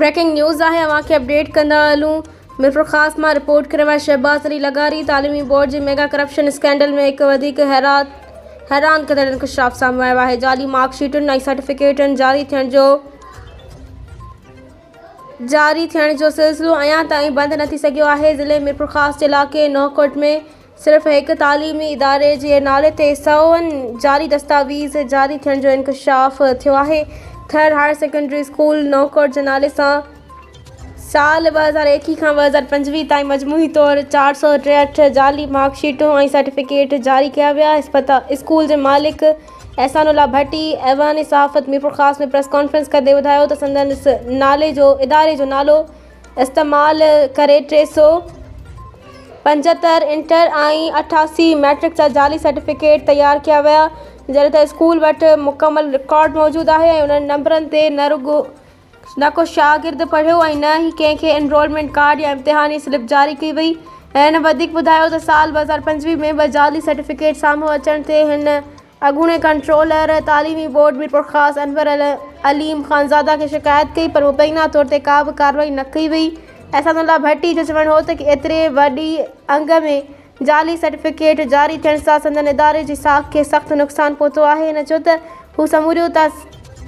Breaking news آهي اوهان کي اپڊيٽ ڪندا هلون ميرپورخاص مان رپورٽ ڪري رهيو آهي شهباز علي لغاري تعليمي بورڊ جي ميگا ڪرپشن اسڪينڊل ۾ هڪ وڌيڪ حيران ڪندڙ انڪشاف سامهون آيو آهي جعلي مارڪ شيٽن ۽ سرٽيفڪيٽن جاري ٿيڻ جو جاري ٿيڻ جو سلسلو اڃا تائين بند نه ٿي سگهيو آهي ضلعي ميرپورخاص جي علائقي نوڪوٽ ۾ صرف هڪ تعليمي اداري جي نالي تي سون جعلي دستاويز جاري ٿيڻ جو انڪشاف ٿيو آهي. Thar higher secondary school Naukot جي نالي سان سال 2021 کان 2025 تائين مجموعي طور 463 جعلي مارڪ شيٽون ۽ سرٽيفڪيٽ جاري ڪيا ويا. اسڪول جي مالڪ احسان الله ڀٽي ايوان صحافت ميرپورخاص ۾ پريس ڪانفرنس ڪندي ٻڌايو ته سندن نالي جو اداري جو نالو استعمال ڪري 375 انٽر ۽ 88 مئٽرڪ جا جعلي سرٽيفڪيٽ تيار ڪيا ويا جڏهن ته اسڪول وٽ مڪمل رڪارڊ موجود آهي ۽ انهن نمبرن تي نه رڳو نه ڪو شاگرد پڙهيو ۽ نه ئي ڪنهن کي انرولمينٽ ڪارڊ يا امتحاني سلپ جاري ڪئي وئي هن وڌيڪ ٻڌايو ته سال 2025 ۾ ٻه جعلي سرٽيفڪيٽ سامهون اچڻ تي هن اڳوڻي ڪنٽرولر تعليمي بورڊ ميرپورخاص انور عليم خانزاده کي شڪايت ڪئي پر مبينا طور تي ڪا به ڪارروائي نه ڪئي وئي. احسان الله ڀٽي جو چوڻ هو ته ايتري وڏي انگ ۾ جعلي سرٽيفڪيٽ جاري ٿيڻ سان سندن اداري جي ساک کي سخت نقصان پهتو آهي. هن چيو ته هو سموريون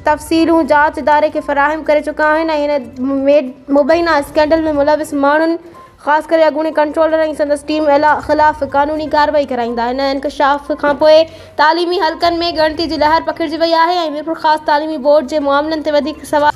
تفصيلون جاچ اداري کي فراهم ڪري چڪا آهن ۽ هن مبينا اسڪينڊل ۾ ملوث ماڻهن خاص ڪري اڳوڻي ڪنٽرولر ۽ سندس ٽيم خلاف قانوني ڪارروائي ڪرائيندا. هن انڪشاف کانپوء تعليمي حلقن ۾ ڳڻتي جي لهر پکڙجي وئي آهي ۽ ميرپورخاص تعليمي بورڊ جي معاملن تي وڌيڪ سوال.